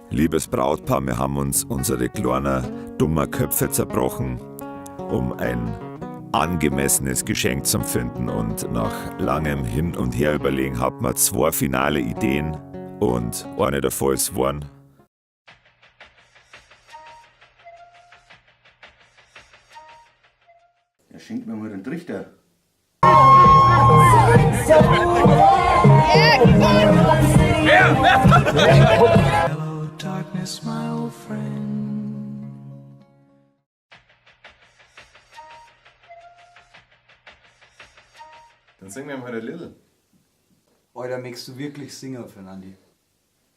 Liebes Brautpaar, wir haben uns unsere kleinen dummen Köpfe zerbrochen, um ein angemessenes Geschenk zu finden. Und nach langem Hin und Her überlegen hat man zwei finale Ideen und eine davon ist geworden. Ja, schenkt mir mal den Trichter. Hello, darkness, my old friend. Dann singen wir mal ein Little. Alter, möchtest du wirklich singen, Fernandi?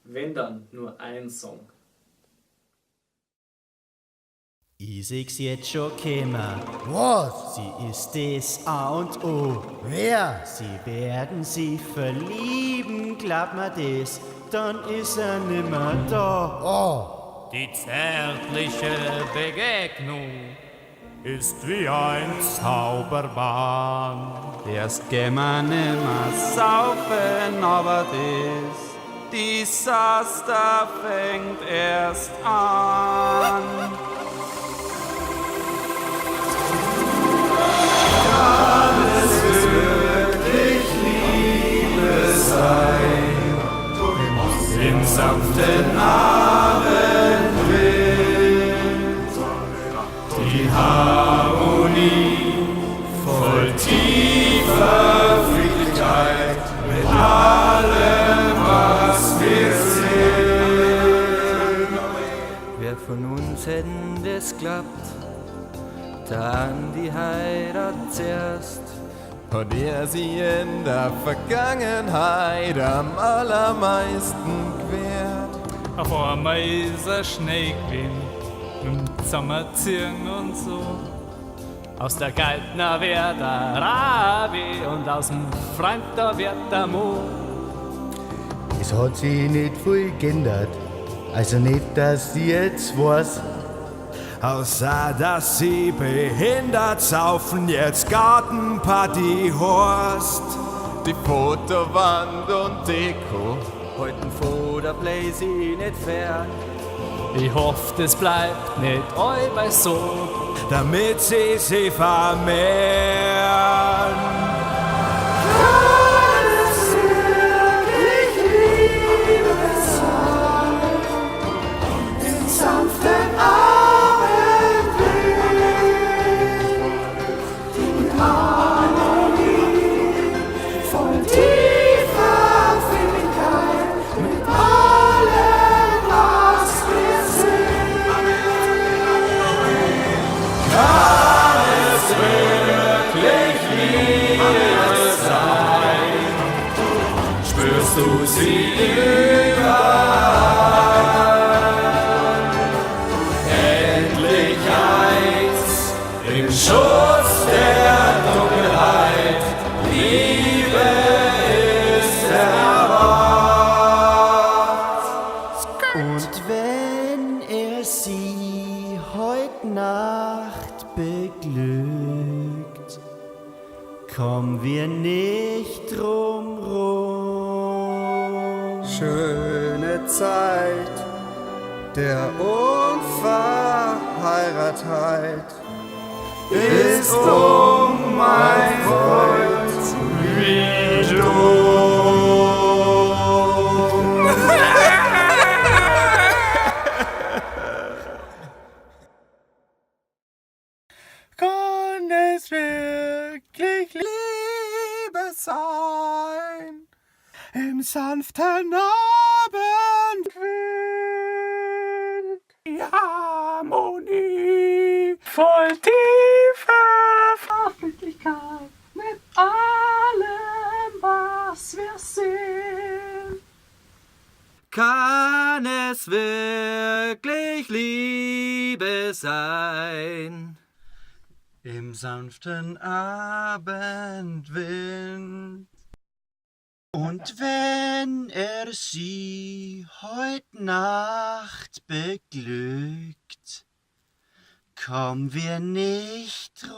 Wenn dann nur ein Song. Ich seh's jetzt schon käme. Was? Sie ist das A und O. Wer? Sie werden sich verlieben, glaub mir das, dann ist er nimmer da. Oh. Die zärtliche Begegnung ist wie ein Zauberbahn. Erst geh ma nimmer saufen, aber das Desaster fängt erst an. Kann es wirklich Liebe sein? Im sanften Abendwind, die Harmonie voll tiefer Friedlichkeit mit allem, was wir sind. Wer von uns hätten das klappt, dann die Heirat zuerst. Hat er sie in der Vergangenheit am allermeisten gewehrt? Auf einmal ist er Schnee gewesen, mit dem Zusammenziehen und so. Aus der Geitner wird der Rabi und aus dem Freund da wird der Mo. Es hat sich nicht viel geändert. Also nicht, dass ich jetzt weiß. Außer dass sie behindert saufen, jetzt Gartenparty Horst. Die Fotowand und Deko halten vor der Blazy nicht fern. Ich hoff, das bleibt nicht allbei so, damit sie sich vermehren. Kann es wirklich Liebe sein? Im sanften Abendwind, die Harmonie voll tiefer Friedlichkeit mit allem, was wir sind. Kann es wirklich Liebe sein? Spürst du sie überall? Endlich eins im Schutz der Dunkelheit. Liebe ist erwacht. Und wenn er sie heut Nacht beglückt, kommen wir nicht drum rum. Schöne Zeit der Unverheiratetheit ist um, mein Freund, wie du. Kann es wirklich Liebe sein? Im sanften Abendwind, die Harmonie voll tiefer Friedlichkeit mit allem, was wir sind. Kann es wirklich Liebe sein? Im sanften Abendwind. Und wenn er sie heut Nacht beglückt, kommen wir nicht drum